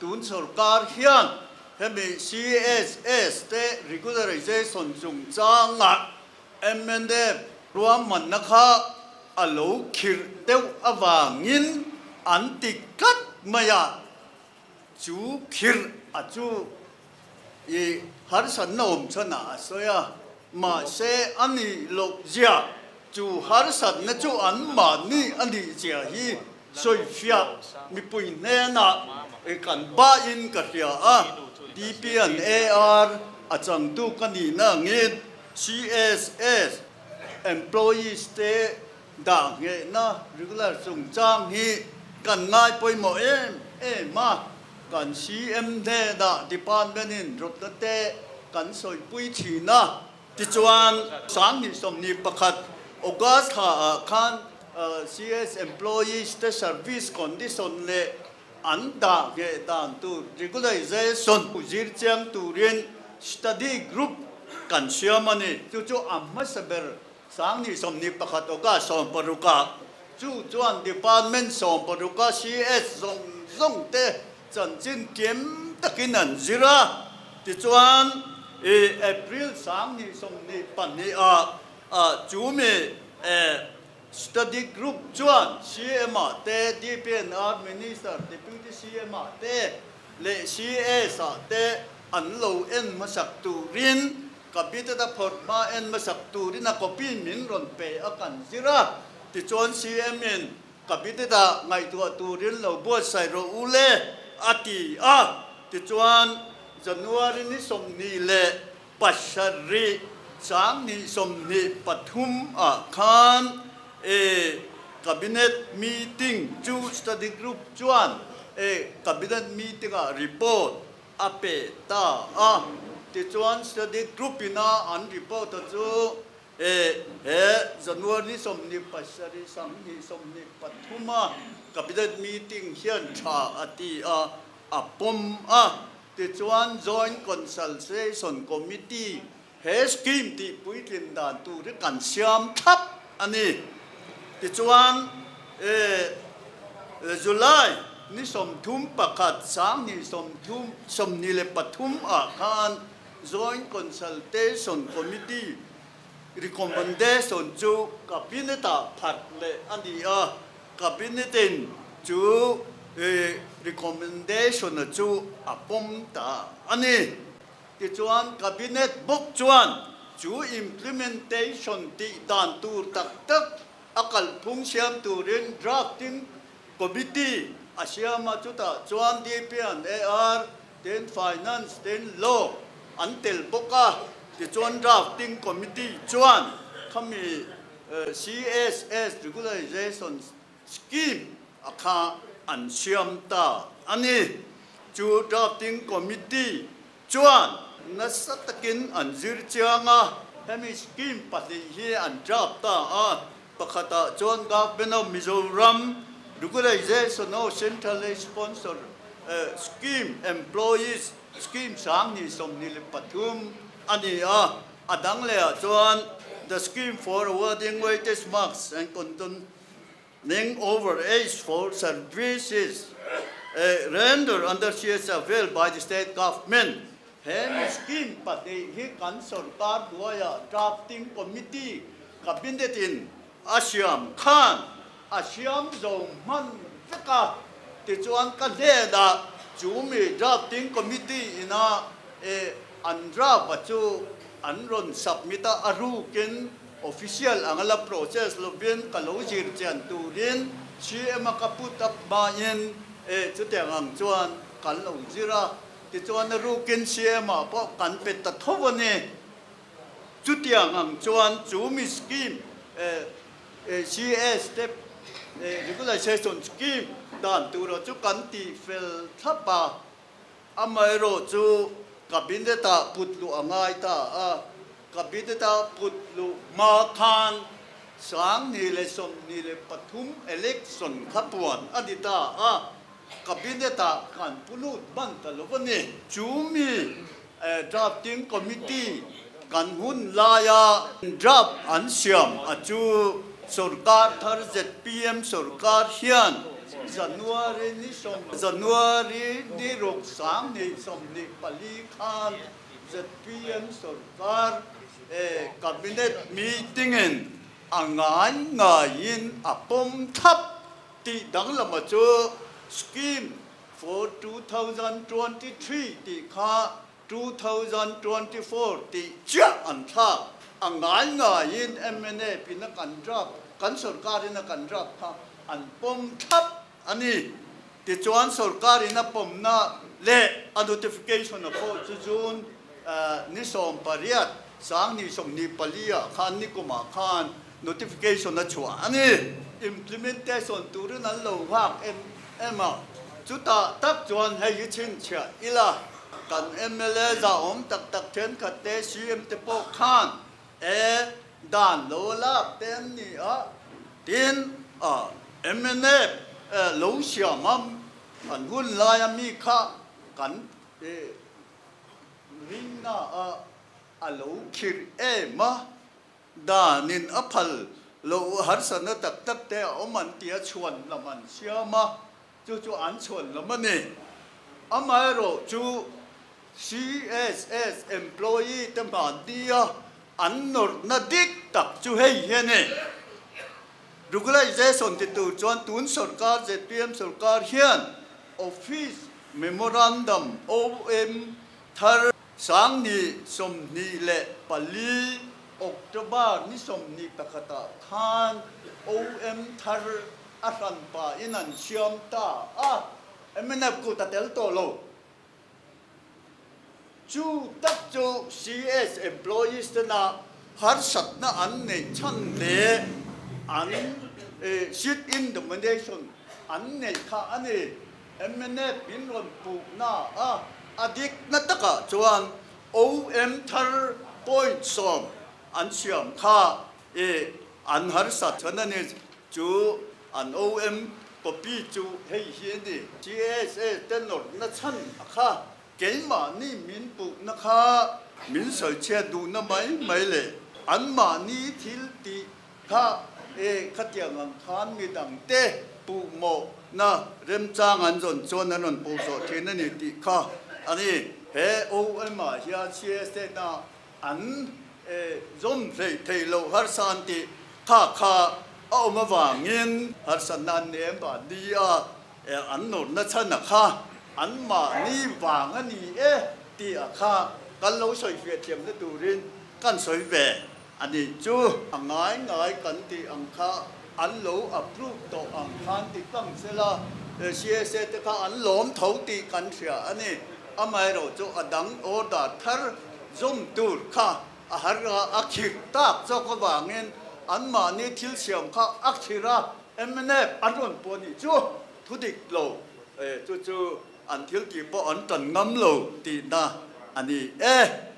Tun sorkar hian hemi CSS te regularization chungchangah mnf ruahmanna kha a lo khirh deuh avangin an ti tlat mai a, chu khirh a chu i harsatna awm chhanah a sawi a, mahse a nih loh zia chu harsatna chu anmahni a nih zia hi Sawifiah mipui hnenah kan bahin ka hria a, DP and AR a changtu ka nihna angin CSS employees te dah nghehna regular chungchang hi kan ngai pawimawh em em a, kan CM hnenah department in rawtna te kan sawipui thin a. Tichuan, 2021 August thlaah khan CS employees te service condition leh an dah ngheh dan tur regularization zir chiang turin study group kan siam a ni. Chu chu a hmasa ber 2021 August 16 ah chu chuan department 16 a CS zawng zawng te Chanchin kim takin an zir a, tichuan i April 2022 ah chu mi study group chuan CM ah te, DPNR Minister, Deputy CM ah te leh CS ah te an lo en hmasak turin Cabinet a phawrh hma en hmasak turin a copy min rawn pe a kan zir a, tichuan CM in Cabinet ah ngaihtuah turin lo buatsaih rawh u le, a ti a. Tichuan, January ni 27, 2023 ah khan e Cabinet meeting chu study group chuan e Cabinet meeting ah report a pe ta a. Tichuan, study group ina an report a chu E he January ni 27 2023 a Cabinet meeting hian tha a ti a, a pawm a. Tichuan Joint Consultation Committee he scheme tih puitlin dan tur hi kan siam thlap a ni. Tichuan e July ni 31 2023 ah khan Joint Consultation Committee Recommendation chu Cabinet-ah phat leh a ni a, Cabinet-in chu recommendation-a chu a pawm ta a ni. Tichuan, Cabinet bawk chuan chu implementation tih dan tur tak tak a kalphung siam turin drafting committee a siam a, chutah chuan DP and AR Tin Finance tin Law an tel bawk a, tichuan Drafting Committee chuan khami CSS Regularization Scheme a kha an siam ta a ni. Chu Drafting Committee chuan nasa takin an zir chiang a, hemi scheme pahnih hi an draft ta a, pakhatah chuan Government of Mizoram Regularization of Centrally Sponsored Scheme Employees Scheme 2023 a ni a, a dang lehah chuan The Scheme for Awarding Weightage Marks and Condoning Over Age for Services Rendered Under CS Availed by the State Government He mi scheme pahnih hi kan sorkar hnuaiah Drafting Committee Cabinet in a siam khan a siam zo hman vek a, tichuan ka hnenah chu mi Drafting Committee ina e an draft a chu an rawn submit a, a rukin official anga la process lovin ka lo zir chian turin CM a ka put up hmain e chutiang ang chuan kan lo zir a, tichuan a rukin CM ah pawh kan pe ta tho a ni. Chutiang ang chuan chu mi scheme CS te regularization scheme dan tura chu kan tih fel thlap a, amaherawh chu Cabinet ah put luh a ngai ta a, Cabinet a put luh hma khan 2023 election kha puan a ni ta a, Cabinet ah kan pu lut hman ta lo a ni. Chu mi Drafting Committee kan hun laia draft an siam a chu sorkar thar zpm sorkar hian January ni sawm January ni ruk. 2024 khan zpm sorkar Cabinet meeting-in a ngai ngaiin a pawm thlap tih danglama chu Scheme for 2023 tih kha 2024 tih chiah an thlak. A ngai ngaiin mnf in a kan draft, kan sorkarin a kan draft kha an pawm thlap a ni. Tichuan sorkarin a pawmna leh a notification a pawh chu June ni 18, 2024 ah khan nikumah khan notification a chhuah a ni. Implementation turin an lo nghak em em a, chutah tak chuan hei hi chhinchhiah ila kan mla zahawm tak tak thenkhat te CM te pawh khan e dan lo a lak te an ni a, tin mnf lo siam a an hun laia mi kha kan rinna a a lo khirh em a. Danin a phal loh harsatna tak tak te a awm an tia chhuan lam an siam a, chu chu an chhuan lam a ni. Amaherawh chu CSS employee te mahnia an nawrhna dik tak chu hei hi a ni. Regularization ti tur chuan tun sorkar zpm sorkar hian Office Memorandum, OM, thar 2024, October ni 21 ah khan OM thar a hran pahin an siam ta a, mnf kut a tel tawh lo. Chu tak chu CS employees tena harsatna an neih chhan leh an sit-in domination an neih kha a ni. Mnf min rawn puhna a, a dikna takah chuan OM thar point sawm an siam kha i an harsat chhan a ni. Chu an OM copy chu hei hi a ni. CSA te nawrhna chhan a kha keimahni min puhna kha min sawichhiat duhna mai mai leh anmahni thil tih Kha e, khatiang ang khan midangte puhmawhna remchang an zawn chuan an rawn puh zawh thin a ni tih kha a ni. He OM ah hian CSA na an zawm hleih theih loh harsa an tih kha kha a awm avangin harsatna an nem a ni a, an nawrna chhan a kha anmahni vang a ni e tih a kha kan lo sawifiah thiamna turin kan sawi ve. A nih chu a ngai ngai kan tih ang kha an lo approve tawh ang khan ti tlang se la, CSA te kha an lawm tho tih kan hria a ni. Amaherawh chu a dang order thar zawm tur kha a har a, a khirh tak zawk avangin anmahni thil siam kha a khirh a, mnf an rawn pawh nih chu thu dik lo, chu chu an thil tih pawh an tan ngam lo tihna a ni e.